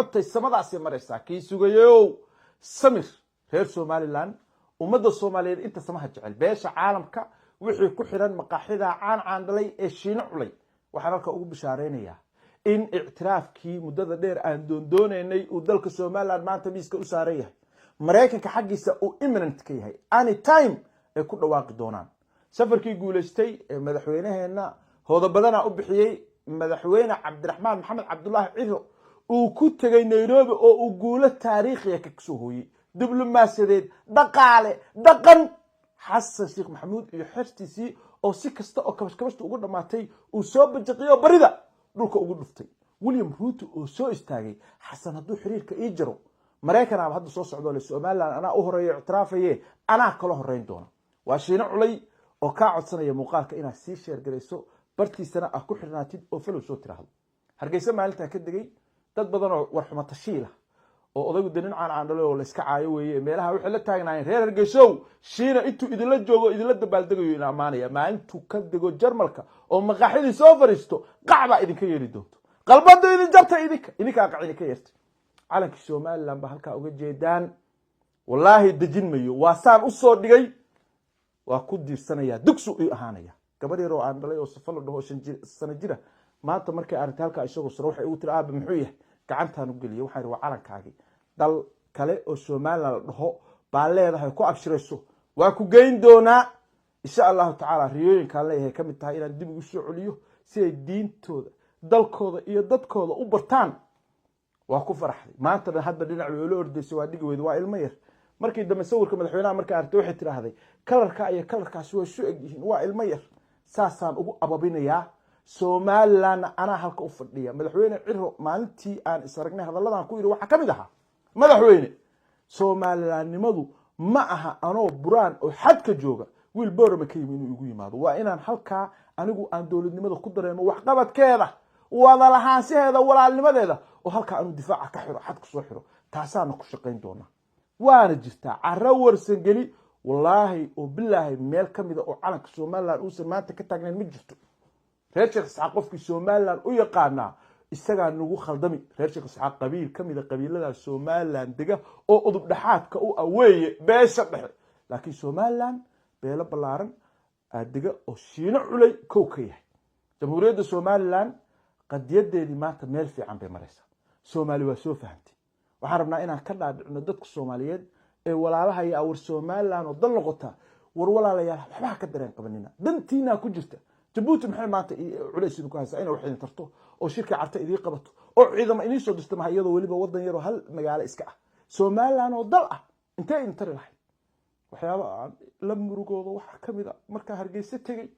Socotay, samadaasay maraysaa. Kii sugayow samir. Reer Somaliland, ummadda Soomaaliyeed, inta samaha jecel, beesha caalamka, wixii ku xidhan maqaaxida caan caandhalay ee Shiino Culay, waxaan halka ugu bishaaraynayaa in ictiraafkii muddada dheer aan doondoonaynay uu dalka Somaliland maanta miiska u saaran yahay. Maraykanka xaggiisa uu imminent ka yahay, any time ay ku dhawaaqi doonaan. Safarkii guulaystay ee madaxweyneheenna hooda badanaa u bixiyey, Madaxweyne Cabdiraxmaan Maxamed Cabdulaahi Ciro, uu ku tegay Nairobi oo uu guulo taariikhiya ka soo hooyey, diblomaasiyadeed, dhaqaale, dhaqan, Xasan Sheekh Maxamuud iyo xertiisii oo si kasta oo kabash kabashta ugu dhammaatay uu soo bajaqiyo, barida dhulka ugu dhuftay. William Ruto oo soo istaagay, "Xasan hadduu xiriirka ii jaro, Maraykan hadda soo socdo le, Somaliland anaa u horeeyo ictiraafaye, anaa kala horeyn doona." Waa Shiino Culay oo kaa codsanaya muuqaalka inaad sii share garayso, bartiisana ah ku xirnaatid oo follow soo tiraahdo. Hargeysa maalintaa ka degay, dad badan oo warxuma tashiila oo odaygu de nin caan caandhalo oo layska caayo weeye, meelaha waxay la taagnaayeen: "Reer Hargeysow, Shiina intuu idinla joogo idinla dabaaldegayo, ina ammaanaya. Maalintuu ka dego Jarmalka oo maqaaxidii soo fariisto, qac baa idinka yeeri doonto, qalbadu idin jabta, idinkaa qac idinka yeertay." Calankii Somaliland baa halkaa uga jeedaan. Wallaahi dejin mayo, waa saan usoo dhigay, waa ku diirsanaya, dugsu ii ahaanaya. Gabar yar oo aan dhalay oo safa la dhaho, 5 sano jira, maanta markay aragtay halkaa isagoo saro, waxay ugu tiri: "Aaba, muxuu yahay?" Gacantaan u geliyay. Waxaan ihi: "Waa calankaagii. Dal kale oo Somaliland la dhaho baa leedahay, ku abshirayso. Waa ku geyn doonaa, insha Allahu tacaala." Riyooyinkaan leeyahay ka mid tahay inaan dib ugu soo celiyo si ay diintooda, dalkooda iyo dadkooda u bartaan. Waa ku faraxday. Maanta dhan hadba dhinac way ula ordaysay, waa dhigi weyda, waa ilmo yar. Markii dambe sawirka madaxweynaha markay aragtay, waxay tidhaahday: "Colorka iyo colorkaasi waa isu eg yihiin." Waa ilmo yar. Saasaan ugu ababinayaa. Somalilandna anaa halka u fadhiya. Madaxweyne Ciro maalintii aan is aragnay hadalladan ku yidhi waxaa ka mid ahaa: "Madaxweyne, Somalilandnimadu ma aha anoo Buraan oo xadka jooga wiil Boorama ka yimi inuu igu yimaado. Waa inaan halkaa anigu aan dowladnimada ku dareemo, waxqabadkeeda, wada lahaanshaheeda, walaalnimadeeda, oo halkaa anuu difaaca ka xiro, xadka soo xiro. Taasaana ku shaqayn doonaa." Waana jirtaa caro Warsangeli. Wallaahi oo bilaahi, meel ka mida oo calanka Somaliland uusan maanta ka taagnayn ma jirto. Reer Sheekh Isxaaq qofkii Somaliland u yaqaanaa isagaa nagu khaldami. Reer Sheekh Isxaaq qabiil ka mida qabiilada Somaliland dega oo udub dhexaadka u aweeye beesha dhexe, laakiin Somaliland beelo ballaaran dega oo Shiino Culay kow ka yahay. Jamhuuriyadda Somaliland qadiyadeedii maanta meel fiican bay maraysaa. Soomaali waa soo fahamtay. Waxaan rabnaa inaan ka dhaadhicno dadka Soomaaliyeed ee walaalaha iyo awar Somaliland oo dal noqota: war walaalayaal, waxbaha ka dareen qabanina, dantiinaa ku jirta. Jabuuti maxay maanta culays idinku haysaa? Inay wax idin tarto oo shirka Carta idiin qabato oo ciidamo idiin soo dirta maha, iyadoo weliba wadan yaroo hal magaalo iska ah. Somaliland oo dal ah intee idin tari lahayd? Waxyaaba aan la murugoodo waxaa ka mid a markaa Hargeysa tegey,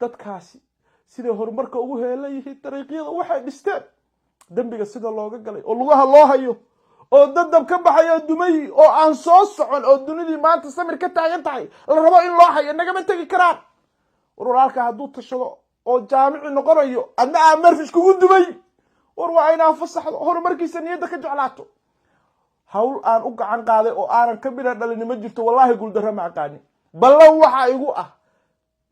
dadkaasi siday horumarka ugu heelan yihiin, dariiqyada waxay dhisteen, dembiga sida looga galay oo lugaha loo hayo, oo dadab ka baxay oo dumay oo aan soo socon, oo dunidii maanta samir ka taagan tahay, la rabo in loo hayo. Nagama tegi karaan. War walaalka hadduu tashado oo jaamici noqonayo, adna aa marfish kugu dumay, war waa inaa fasaxdo, horumarkiisa niyadda ka jeclaato. Hawl aan u gacan qaaday oo aanan ka midha dhalini ma jirto. Wallaahi guuldarro ma aqaani. Ballan waxaa igu ah,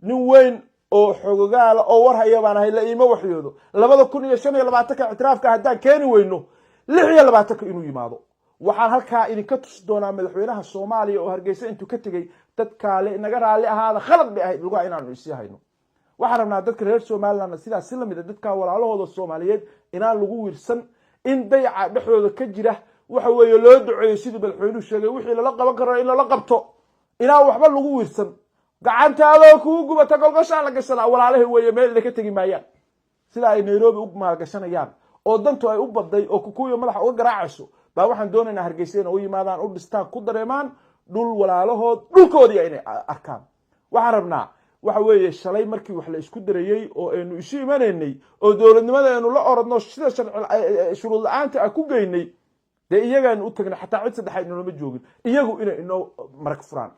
nin weyn oo xogogaala oo war haya baan ahay, la iima waxyoodo. 2025-ka ictiraafka haddaan keeni weyno, 26-ka inuu yimaado. Waxaan halkaa idinka tusi doonaa madaxweynaha Soomaaliya oo Hargeysa intuu ka tegey dadkaale: "Naga raalli ahaada, khalad bay ahayd lugaha inaanu isii hayno." Waxaan rabnaa dadka reer Somalilandna sidaas si lamid a, dadka walaalahooda Soomaaliyeed inaan lagu wiirsan, in dayaca dhexdooda ka jira waxa weeye loo duceeyo, sidii madaxweynuhu sheegay, wixii lala qaban karo in lala qabto, inaan waxba lagu wiirsan. Gacantaadoo kugu gubata golgoshaa la gashadaa. Walaalahi weeye, meel idinka tegi maayaan. Sida ay Nairobi u maalgashanayaan oo dantu ay u baday oo Kukuyo madaxa uga garaacayso baa waxaan doonaynaa Hargeysa inay u yimaadaan, u dhistaan, ku dareemaan dhul walaalahood, dhulkoodii inay arkaan. Waxaan rabnaa waxa weeye, shalay markii wax la isku darayey oo aynu isu imanaynay oo dowladnimada aynu la orodno sida sharci shuruud la-aanta ah ku geynay, dee iyagaanu u tagnay, xataa cid saddexaad inoolama joogin. Iyagu inay inoo marag furaan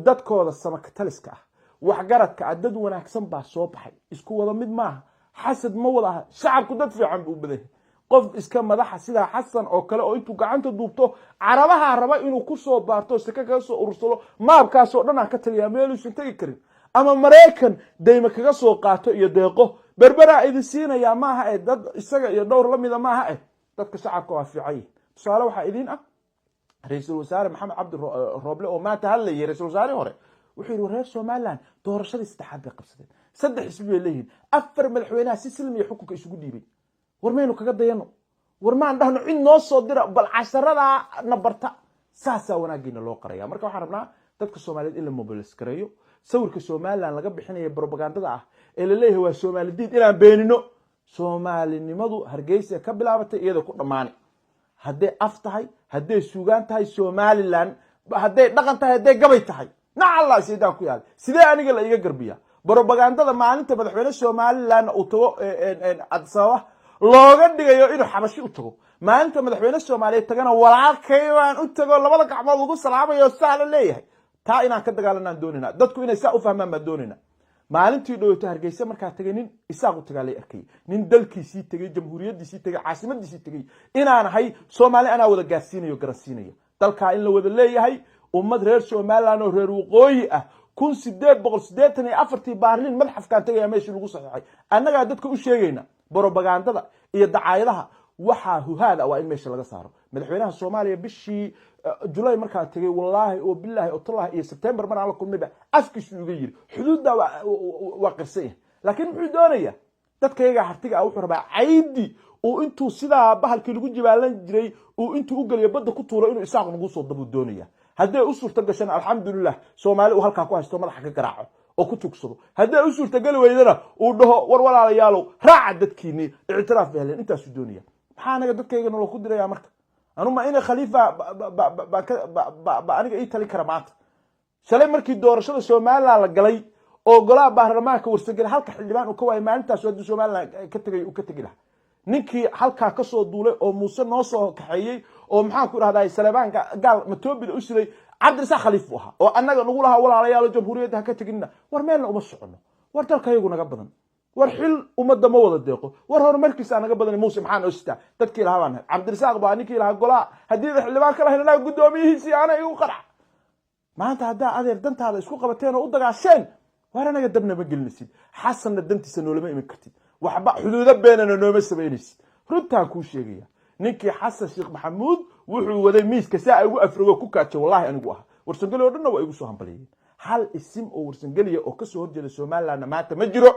dadkooda samakataliska ah, waxgaradka ah. Dad wanaagsan baa soo baxay, isku wada mid maaha, xasad ma wada aha. Shacabku dad fiican buu u badan yahay. Qof iska madaxa sidaa Xasan oo kale oo intuu gacanta duubto Carabaha raba inuu kusoo baarto, seke kaga soo urursado, maabkaasoo dhan aan ka taliyaa, meeluusan tegi karin, ama Maraykan dayma kaga soo qaato iyo deeqo, Berberaa idin siinayaa maaha eh. Dad isaga iyo dhowr lamida maaha eh. Dadka shacabka waa fiican yihin. Tusaale waxaa idiin ah Ra-iisul Wasaare Maxamed Cabdi Rooble oo maanta hadlayay. Ra-isul wasaare hore wuxuu yidhi, reer Somaliland doorashadii saddexaad bay qabsadeen, 3 xisbi bay leeyihiin, 4 madaxweynaha si silmiya xukunka isugu dhiibay. War maynu kaga dayano? War maan dhahno cid noo soo dira, bal casharadaa na barta? Saasaa wanaagiina loo qaraya. Marka waxaan rabnaa dadka Soomaaliyeed in la mobilize gareeyo. Sawirka Somaliland laga bixinaya, propagandada ah ee laleeyahay waa Soomaali diid, inaan beenino. Soomaalinimadu Hargeysa ka bilaabatay, iyada ku dhammaani. Hadday af tahay, hadday suugaan tahay Somaliland, hadday dhaqan tahay, hadday gabay tahay, nacalla shaydaan ku yaala. Sidee aniga la iga garbiya propagandada maalinta madaxweyne Somaliland uu tago Addis Ababa looga dhigayo inuu Xabashi u tago, maalinta madaxweyne Soomaaliyeed tagana walaalkay baan u tago, labada gacmood lagu salaamayo, saa la leeyahay? Taa inaan ka dagaalanaan doonayna, dadku inay saa u fahmaan baan doonayna. Maalintii dhowto Hargeysa markaa tagay, nin Isaaq u tagaa lay arkayay, nin dalkiisii tegey, jamhuuriyaddiisii tegey, caasimadiisii tegey inaan ahay. Soomaali anaa wada gaarsiinayo, garansiinaya dalkaa in la wada leeyahay. Ummad reer Somaliland oo reer waqooyi ah, 1884-tii Baarlin madxafkaan tegaya, meeshii lagu saxiixay. Annagaa dadka u sheegayna. Propagandada iyo dacaayadaha waxaa huhaada waa in meesha laga saaro. Madaxweynaha Soomaaliya bishii Julay markaa tegay, wallaahi oo bilaahi oo tallahi, iyo Sebtembar maraan la kulmayba afkiisu iga yiri xuduudda waa qirsan yahay. Laakiin muxuu doonaya? Dadka iyaga hartiga ah wuxuu rabaa caydi uu intuu sidaa bahalkii lagu jibaalan jiray uu intuu u geliyo badda ku tuuro, inuu Isaaq nagu soo dabuu doonaya. Hadday u suurto gashana, alxamdulilah, Soomaali uu halkaa ku haysto, madaxa ka garaaco oo ku tugsado. Hadday u suurtageli weydana, uu dhaho, war walaalayaalow, raaca dadkiinii, ictiraaf bay heleen. Intaasuu doonaya. Maxaa anaga dadkayga nolo ku diraya? Marka anuma ina Khaliifa ba aniga ii talin kara maanta? Shalay markii doorashada Somaliland la galay oo golaha baarlamaanka Warsageli halka xildhibaan uu ka waayay, maalintaas hadduu Somaliland ka tegay uu ka tegi lahaa. Ninkii halkaa kasoo duulay oo Muuse noo soo kaxeeyey oo maxaan ku idhahdaa Salebaanka gaal matoobida u siday, Cabdirasaaq Khaliif buu ahaa, oo annaga nagu lahaa, walaalayaalo, jamhuuriyadda ha ka teginina. War meelna uma soconno. War dalkayagu naga badan. War xil ummadda ma wada deeqo. War horumarkiisaa naga badan. Muuse maxaa noo sitaa? Dadkii lahaa baan nahay. Cabdirasaaq baa ninkii lahaa golaha haddii xildhibaan ka lahayn anaga guddoomiyihiisii ana igu qarac. Maanta haddaa adeer dantaada isku qabateen oo u dagaasheen, waar anaga dabna ma gelinaysid, Xasanna dantiisa noolama iman kartid, waxba xuduudo beenana nooma samaynaysid. Runtaan kuu sheegaya, ninkii Xasan Sheekh Maxamuud wuxuu waday miiska saa igu afrogo ku kaajo, wallahi anigu aha. Warsangeli oo dhanna waa igu soo hambaliyeen. Hal isim oo Warsangeliya oo kasoo horjeeda Somalilandna maanta ma jiro,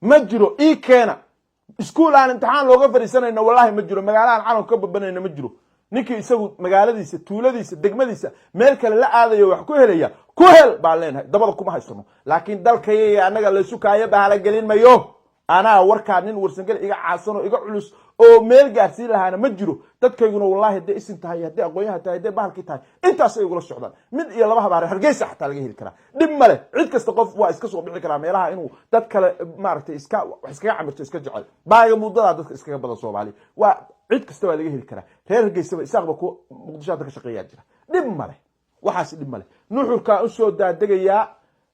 ma jiro. Ii keena iskuul aan imtixaan looga fadhiisanayno, wallahi ma jiro. Magaalahaan calanka ka babanayno ma jiro. Ninkii isagu magaaladiisa, tuuladiisa, degmadiisa meel kale la aadayo wax ku helaya, ku hel baan leenahay, dabada kuma haysano. Laakiin dalkayga annaga laysu kaayo bahalagelin mayo. Anaa warkaa nin Warsangel iga caasan oo iga culus oo meel gaarsiin lahaana ma jiro. Dadkayguna wallahi hadday isim tahay, hadday aqoonyaha tahay, hadday bahalkii tahay, intaasay igula socdaan. Mid iyo laba habaare Hargeysa xataa laga heli karaa, dhib male. Cid kasta qof waa iska soo bixi karaa meelaha inuu dad kale maaragtay iska wax iskaga camirto, iska jecel baaga muddadaa dadka iskaga badan. Soomaali waa cid kasta, waa laga heli karaa. Reer Hargeysaba Isaaqba kuwa Muqdisho hadda ka shaqeeyaa jira. Dhib male, waxaas dhib male. Nuxurkaan usoo daadegayaa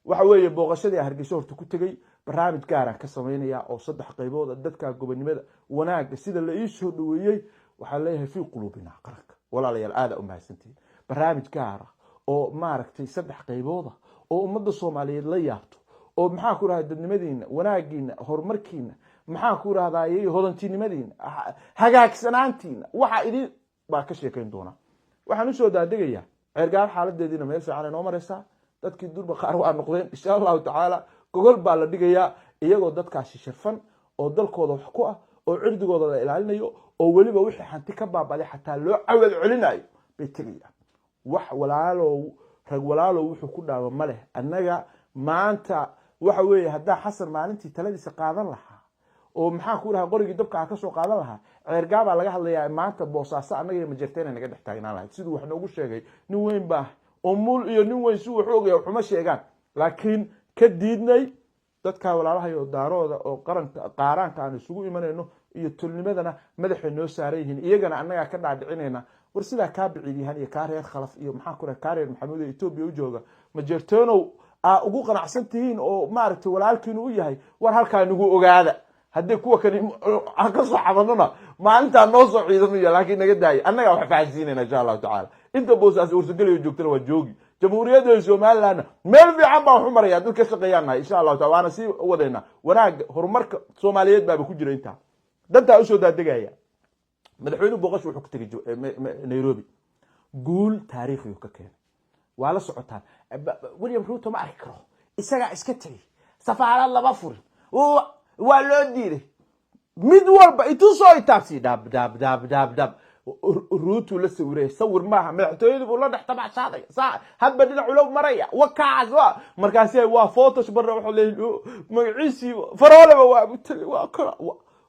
waxa weeye booqashadii Hargeysa horta ku tegey, barnaamij gaaraan ka samaynaya oo 3 qaybood. Dadka gobonimada, wanaagga, sida la ii soo dhaweeyey, waxaan leeyahay fii quluubina qaranka. Walaalayaal, aada u mahadsantihiin. Barnaamij gaara oo maaragtay 3 qaybooda oo ummadda Soomaaliyeed la yaabto oo maxaan ku rahda dadnimadiina, wanaagiina, horumarkiina, maxaan ku rahdaye hodantinimadiina, hagaagsanaantiina, waxa idin baa ka sheekayn doonaa. Waxaan usoo daadegayaa Ceergaab. Xaaladeediina meel fiican ay noo maraysaa. Dadkii durba qaar waa noqdeen, insha Allahu tacaala gogol baa la dhigayaa, iyagoo dadkaasi sharfan oo dalkooda wax ku ah oo cirdigooda la ilaalinayo oo weliba wixii hanti ka baabaday xataa loo cawad celinayo bay tegayaan. Wax walaalow, rag walaalow wuxuu ku dhaaba ma leh. Annaga maanta waxa weeye haddaa Xasan maalintii taladiisa qaadan lahaa oo maxaan ku dhaha qorigii dabka ah kasoo qaadan lahaa, Ceergaabaa laga hadlayaa maanta. Boosaaso annaga iyo Majeerteena naga dhex taagnaan lahayd. Siduu wax noogu sheegay, nin weyn baa umul iyo nin weyn si wax ogaya waxuma sheegaan, laakiin ka diidnay dadka walaalahayo Daarooda oo qaranka qaaraanka aan isugu imanayno iyo tolnimadana madaxay noo saaran yihiin. Iyagana annagaa ka dhaadhicinayna. War sidaa kaa Biciidyahan iyo kaa reer Khalaf iyo maxaan ku dhaha kaa reer Maxamuud ee Etoobiya u jooga, Majeerteenow, aa ugu qanacsan tihiin oo maaragtay walaalkiinu u yahay. War halkaa nagu ogaada. Haddii kuwa kani aan ka soo xabanona, maalintaa noo soo ciidamaya, laakiin naga daaya, annagaa wax fahansiinayna insha Allahu tacaala. Inta Boosaas Warsageliyo joogtana waa joogi. Jamhuuriyadda Somalilandna meel fiican baan waxu maraya, dad ka shaqeeyaan nahay insha Allahu taala, waana sii wadaynaa. Wanaagga, horumarka Soomaaliyeed baaba ku jira. Intaa dantaa usoo daadegaya, Madaxweynuhu booqasho wuxuu ku tegay Nairobi, guul taariikhiyu ka keenay. Waa la socotaan. William Ruto ma arki karo, isagaa iska tegey. Safaarad lama furin, waa loo diiday. Mid walba intuu soo itaabsi, dhab dhab dhab dhab dhab, Ruutu la sawiray. Sawir maaha, madaxtooyadii buu la dhex tabaashaaday, saa hadba dhinacu la maraya. Wakaas waa markaasi waa photos barna. Waxaa leeyahay magaciisii farooleba waa u tagay, waa kora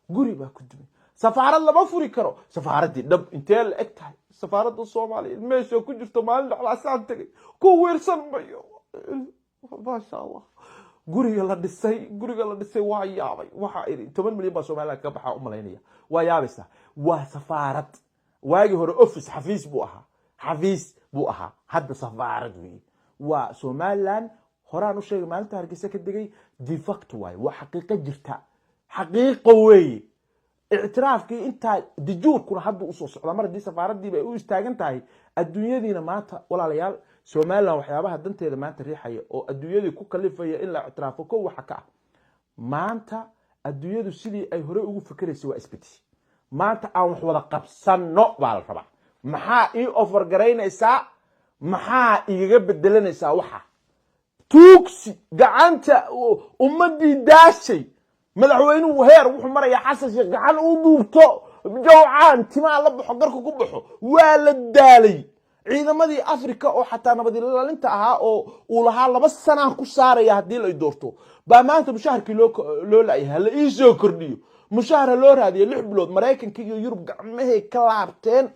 guri baa ku dumay. Safaarad lama furi karo. Safaaraddii dhab intee la eg tahay? Safaaradda Soomaaliya meesha ku jirto maalin dhexdaasaan tegay, ku wiirsan mayo. Maasha Allah, guriga la dhisay, guriga la dhisay waa yaabay. Waxa idhi 10 milyan baa Somaliland kaga baxaa umalaynaya. Waa yaabaysaa. Waa safaarad. Waagii hore office, xafiis buu ahaa, xafiis buu ahaa. Hadda safaarad weeye. Waa Somaliland. Horaan u sheegay maalinta Hargeysa ka degay, de facto waaye, waa xaqiiqo jirta, xaqiiqo weeye. Ictiraafkii intaa de jure-kuna hadda usoo socdaa, mar haddii safaaradiiba ay u istaagan tahay adduunyadiina maanta. Walaalayaal, Somaliland waxyaabaha danteeda maanta riixaya oo adduunyadii ku kalifaya in la ictiraafo, ko waxa ka ah maanta adduunyadu sidii ay horey ugu fikiraysay waa isbedeshay. Maanta aan wax wada qabsanno baa la rabaa. Maxaa ii offer garaynaysaa? Maxaa igaga bedelanaysaa? Waxa tuugsi gacanta ummadii daashay. Madaxweynuhu heer wuxuu marayaa Xasan Sheekh gacan u duubto, jawcaan timaa la baxo, garka ku baxo. Waa la daalay. Ciidamadii Africa oo xataa nabad ilaalinta ahaa oo uu lahaa 2 sanaan ku saaraya haddii la doorto, baa maanta mushaharkii loo la'yahay. Hala ii soo kordhiyo mushahara, loo raadiyo 6 bilood. Maraykanka iyo Yurub gacmahay ka laabteen.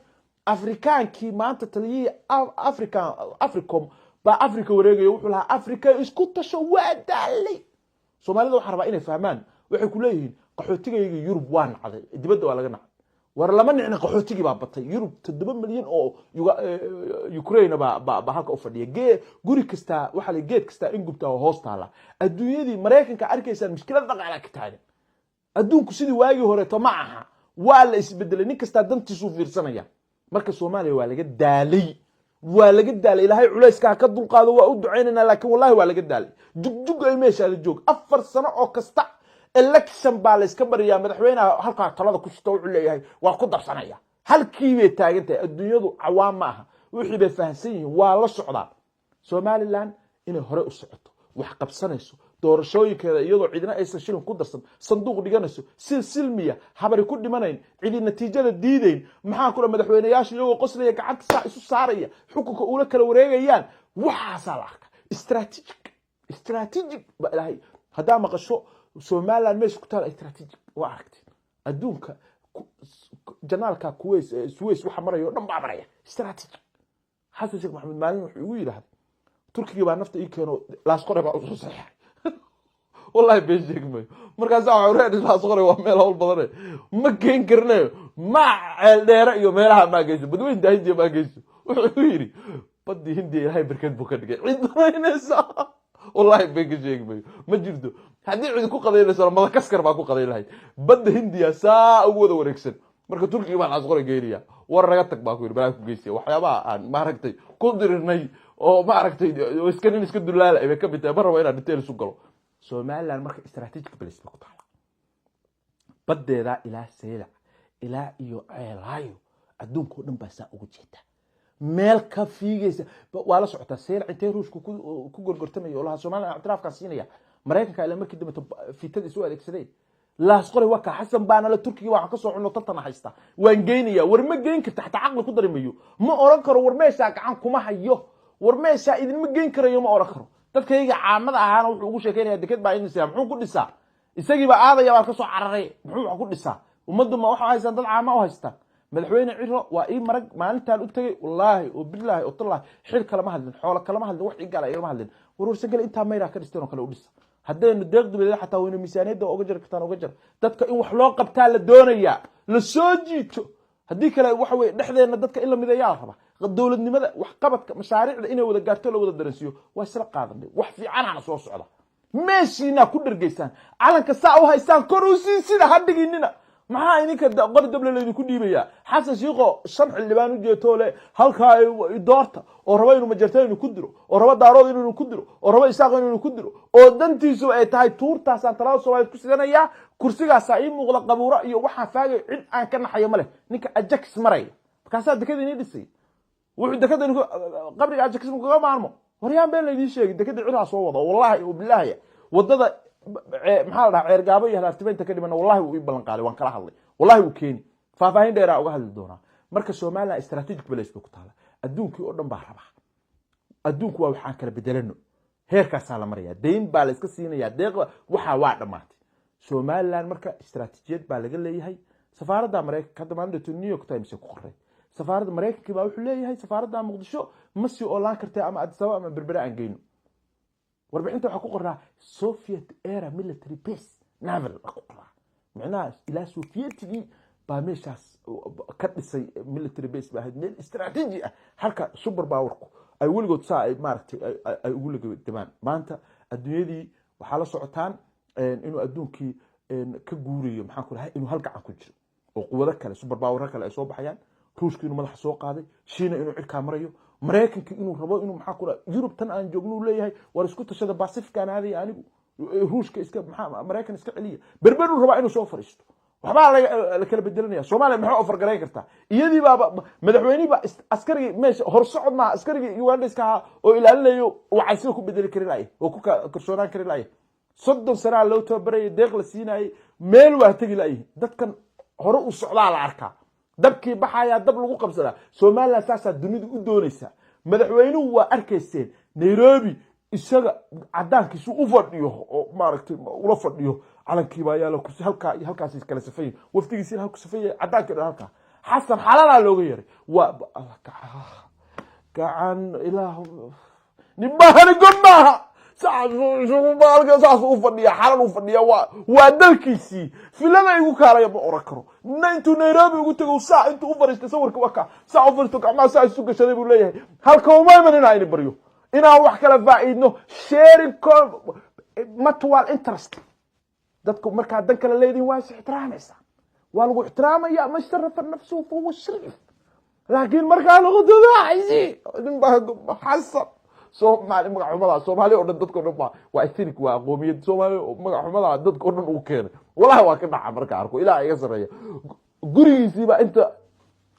Afrikaankii maanta taliyihii Africa, Africom, baa Africa wareegaya. Wuxuu lahaa Africa isku tasho. Waa daalay. Soomaalida waxaa rabaa inay fahmaan. Waxay ku leeyihiin qaxootigayga Yurub waa nacday, dibadda waa laga nacday. War lama nicna, qaxootigii baa batay. Yurub 7 milyan oo Ukraine baa halka u fadhiya. Guri kastaa waxaa la geed kastaa in gubtaa oo hoos taala. Adduunyadii Maraykanka arkaysaan mushkilad dhaqaalaa ka taagan. Adduunku sidii waagii horeeto ma aha, waa la isbedelay. Nin kastaa dantiisuu fiirsanaya. Marka Soomaaliya waa laga daalay, waa laga daalay. Ilaahay culayska ha ka dulqaado, waa u ducaynayna, laakiin wallahi waa laga daalay. Jugjug ay meeshaada joog. 4 sano oo kasta election baa la iska bariyaa. Madaxweynaha halkaa talada ku sito wuxuu leeyahay waa ku darsanaya. Halkii bay taagan tahay. Adduunyadu cawaam ma aha, wixii bay fahamsan yihiin, waa la socdaan. Somaliland inay hore u socoto, wax qabsanayso, doorashooyinkeeda iyadoo cidina aysan shilin ku darsan sanduuq dhiganayso, sil silmiya, habari ku dhimanayn, cidi natiijada diidayn. Maxaa kula madaxweyneyaasha iyagoo qoslaya gacanta saa isu saaraya xukunka ula kala wareegayaan, waxaasaa la arkaa. Strategic, strategic ba ilaahay haddaa maqasho Somaliland meesha ku taala strategic waa aragteen. Adduunka janaalka Kuways, Suways waxa maraya o dhan baa maraya. Strategic. Xasan Sheekh Maxamed maalin wuxuu igu yidhaahday Turkiga baa nafta ii keeno, Laasqore baa usoo saxeexay. Wallahi been sheegi mayo. Markaasa waxa reer Laasqore waa meel hawl badane, ma geen karne, ma ceel dheere iyo meelaha maa geyso, badweynta Hindiya maa geyso. Wuxuu igu yidhi badii Hindiya Ilaahay barkeed buu ka dhigay, cid danaynaysa wallahi been ka sheegi mayo ma jirto. Haddii cidi ku qadaynaysana Madagaskar baa ku qadayn lahayd. Badda Hindiya saa ugu wada wareegsan. Marka Turkiga baan Laasqore geynaya, war naga tag baa ku yidhi, balaa ku geysaya. Waxyaabaha aan maaragtay ku dirirnay oo maaragtay iska nin iska dulaala bay ka mid tahay. Ma rabo inaan detail isu galo. Somaliland marka strategic place bay ku taala. Baddeeda ilaa Saylac ilaa iyo Ceelaayo adduunka o dhan baa saa ugu jeeda, meel ka fiigaysa. Waa la socotaa Saylac intee Ruushka ku gorgortamaya oo lahaa Somaliland ictiraafkaa siinaya. Maraykanka ilaa markii dambe fitada isu adeegsaday. Laasqoray waa ka Xasan baana la Turkiga waxaan kasoo cunno tartana haysta, waan geynaya. War ma geyn karta, xataa caqli ku darimayo ma oran karo. War meeshaa gacan kuma hayo, war meeshaa idinma geyn karayo ma oran karo. Dadkayga caamada ahaana wuxuu ugu sheekeynaya deked baa idin dhisaa. Muxuu ku dhisaa? Isagiiba aadaya baan kasoo cararay. Muxuu wax ku dhisaa? Ummaddu ma waxa haystaan dad caama u haystaan. Madaxweyne Ciro waa ii marag. Maalintaan u tegay, wallaahi oo bilaahi oo tallaahi, xil kalama hadlin, xoolo kalama hadlin, wax ii gaala igama hadlin. Warwarsangale intaa mayraa ka dhisteen oo kale u dhisa. Haddaynu deeq dibadeed xataa waynu miisaaniyadda uga jari kartaan, uga jar. Dadka in wax loo qabtaa la doonayaa, la soo jiito. Haddii kale waxa weye dhexdeenna dadka in la mideeyaa la rabaa. Dowladnimada, waxqabadka, mashaariicda inay wada gaarto, la wada daransiiyo, waa isla qaadanay. Wax fiicanaana soo socda. Meeshiinaa ku dhergaysaan, calanka saa u haystaan kor u sii sida ha dhiginina. Maxaa idinka qori dable laydinku dhiibayaa? Xasan Shiikho shan xildhibaan u jeetoo le halkaa doorta, oo raba inuu Majarta inuu ku diro, oo raba Daarood inuu ku diro, oo raba Isaaq inuu ku diro, oo dantiisu ay tahay tuurtaasaan talada Soomaaliyeed ku sidanayaa. Kursigaasaa ii muuqda, qabuuro iyo waxaan faagayo, cid aan ka naxayo ma leh. Ninka Ajax maraya markaasaa dekada inii dhisay, wuxuu dekada qabriga Ajax kaga maarmo. Waryaan been laydiin sheegay, dekada ciraa soo wada, wallahi oo bilaahi. Wadada, maxaa la dhahaa, Ceergaabo iyo Halaaftima inta ka dhimana, wallahi wuu ii ballan qaaday, waan kala hadlay, wallahi wuu keeni. Faahfaahin dheeraa uga hadli doonaa. Marka Somaliland strategic place bay ku taala, adduunkii oo dhan baa rabaa. Adduunku waa waxaan kala bedelano, heerkaasaa la maraya, dayn baa la iska siinaya, deeq waxaa waa dhammaatay. Somaliland marka istaraatiijiyad baa laga leeyahay. Safaaradda Maraykanka hadda maalinta New York Times ku qoray, safaaradda Maraykanka baa wuxuu leeyahay safaaradda Muqdisho ma sii oolaan kartee, ama Addis Ababa ama Berbere aan geyno. Warbixinta waxaa ku qoraa Soviet era military base naval baa ku qoraa, micnaha ilaa Sovietigii baa meeshaas ka dhisay, military base ba ahayd, meel istaraatiiji ah, halka super powerku ay weligood saa ay maaragtay ay ugu lagadamaan. Maanta adduunyadii waxaa la socotaan inuu adduunkii ka guurayo, maxaan ku dhahay, inuu hal gacan ku jiro oo quwado kale, super powero kale ay soo baxayaan. Ruushka inuu madaxa soo qaaday, Shiina inuu cirkaa marayo, Maraykanka inuu rabo inuu, maxaa ku dhahay, Yurub tan aan joogno uu leeyahay war isku tashada, Pacificaan aadaya anigu, Ruushka iska, maxaa, Maraykan iska celiya, Berberuu rabaa inuu soo fadhiisto. Waxbaa la kala bedelanaya. Soomaaliya maxay ofargarayn kartaa? Iyadii baaba madaxweynihii baa askarigii meesha horsocod maaha, askarigii Ugandaska ahaa oo ilaalinayo wacaysida ku bedeli kari laaya oo ku kalsoonaan kari laaya. 30 sanaa loo tababarayay, deeq la siinayay, meel waa tegi laayihin. Dadkan hore u socdaa la arkaa, dabkii baxayaa dab lagu qabsadaa. Somaliland saasaa dunidu u doonaysaa. Madaxweynuhu waa arkayseen Nairobi, isaga cadaankiisu u fadhiyo oo maaragtay ula fadhiyo, calankii baa yaala, kursi halkaa iyo halkaas kala safan yihin, wafdigiisina halku safan yahay, cadaankii dhan halkaa. Xasan xalalaa looga yeray. Waa gacan ilaah nimahani god maaha, saas u fadhiya, xalal u fadhiya, waa dalkiisii. Filada igu kaalaya ma oran karo. Na intuu Nairobi ugu tego, saa intuu u fariistay, sawirka waa ka saa u fariisto, gacmaha saa isu gashaday buu leeyahay: halka uma iman inaa ini baryo, inaan wax kala faa'iidno, sharing mutual interest. Dadku markaa dan kale leedihin waa is ixtiraamaysaa, waa lagu ixtiraamaya. Man sharafa nafsuhu fahuwa shariif. Laakiin markaa noqoto nin baa Xasan Soomaali magac xumada, Soomaali oo dhan, dadka o dhan baa waa ethnic, waa qoomiyad Soomaali, magac xumada dadka o dhan uu keenay. Wallahi waa ka dhaca marka arko, Ilaah iga sareeya. Gurigiisiibaa inta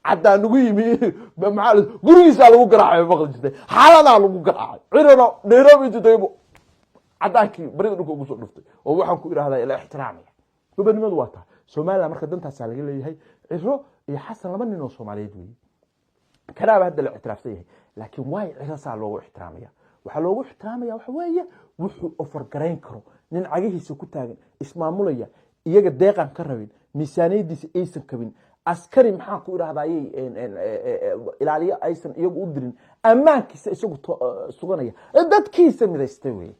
caddaan ugu yimi, maxaa gurigiisaa lagu garaacay, maqli jirtay, xaaladaa lagu garaacay. Cirana Nairobi intuu tagay caddaankii barida dhulka ugu soo dhuftay oo waxaan ku idhahdaa ila ixtiraamaya. Gobonimadu waa taa. Somaliland marka dantaasaa laga leeyahay. Ciro iyo Xasan laba nin oo Soomaaliyeed weeye, kanaaba hadda la ictiraafsan yahay, laakiin waay Ciro saa loogu ixtiraamaya? Waxaa loogu ixtiraamaya waxa weeye wuxuu ofargarayn karo, nin cagihiisa ku taagan, ismaamulaya, iyaga deeqan ka rabin, miisaaniyadiisa aysan kabin, askari, maxaan ku idhahdayey, ilaaliyo aysan iyagu u dirin, ammaankiisa isagu suganaya, dadkiisa midaystay weye.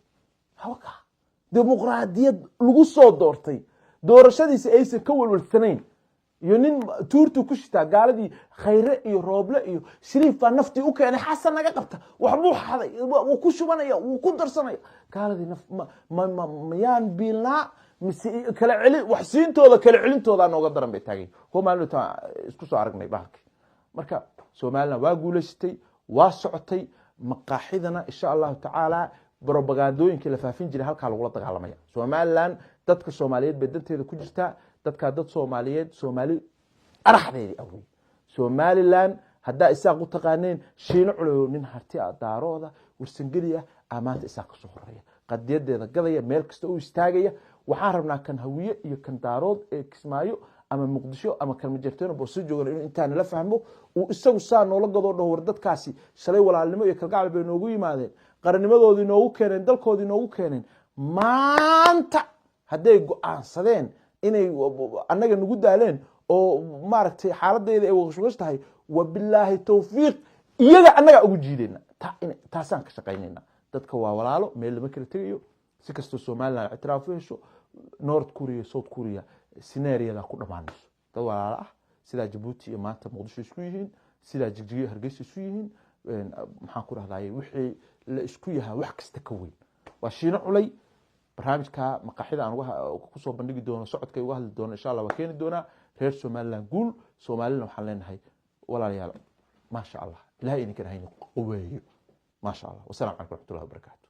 Hawaka dimuqraadiyad lagu soo doortay, doorashadiisa aysan ka welwalsanayn, iyo nin tuurtuu ku shitaa. Gaaladii Khayre iyo Rooble iyo Shariif baa naftii u keenay, Xasan naga qabta, waxbuu xaday, wuu ku shubanaya, wuu ku darsanaya. Gaaladii naf ma mayaan biilnaa mise kala celi, wax siintooda kala celintoodaa nooga daran bay taagay. Kuwa maalin isku soo aragnay bahalkii. Marka Somaliland waa guulaysatay, waa socotay. Maqaaxidana insha Allahu tacaala brobagandooyinkii la faafin jiray halkaa lagula dagaalamaya. Somaliland dadka Soomaaliyeed bay danteeda ku jirtaa, dadkaa dad Soomaaliyeed, Soomaali araxdeedii awey. Somaliland haddaa Isaaq u taqaaneen, Shiino Culoyo, nin Harti ah, Daarooda, Warsangeli ah, aa maanta Isaaq kasoo horeeya, qadiyadeeda gadaya, meel kasta u istaagaya. Waxaan rabnaa kan Hawiye iyo kan Daarood ee Kismaayo ama Muqdisho ama kan Majarteeno Booso joogan inuu intaa nala fahmo, uu isagu saa noola gadoo dhaho: war dadkaasi shalay walaalnimo iyo kalgacal bay noogu yimaadeen, qarannimadoodii noogu keeneen, dalkoodii noogu keeneen. Maanta hadday go-aansadeen inay annaga nagu daaleen oo maaragtay xaaladeeda ay waqashwaqash tahay, wabilaahi tawfiiq, iyaga annagaa ugu jiidayna. Taasaan ka shaqaynayna. Dadka waa walaalo, meel lama kala tegayo. Si kastoo Somaliland ictiraaf u hesho, North Korea, South Korea scenario-da ku dhammaanayso. Dad walaalo ah, sidaa Jabuuti iyo maanta Muqdisho isku yihiin, sidaa Jigjigiyo Hargeysa isu yihiin, maxaan ku rahdaye, wixii la isku yahaa wax kasta ka weyn. Waa Shiino Culay. Barnaamijka maqaaxida aan kusoo bandhigi doono, socodka uga hadli doono, insha Allah waa keeni doonaa. Reer Somaliland guul. Soomaalina waxaan leenahay walaalayaal, maasha Allah, ilahay idinkan hayni quweeyo, maasha Allah. Wasalamu calaykum raxmatullahi wabarakaatu.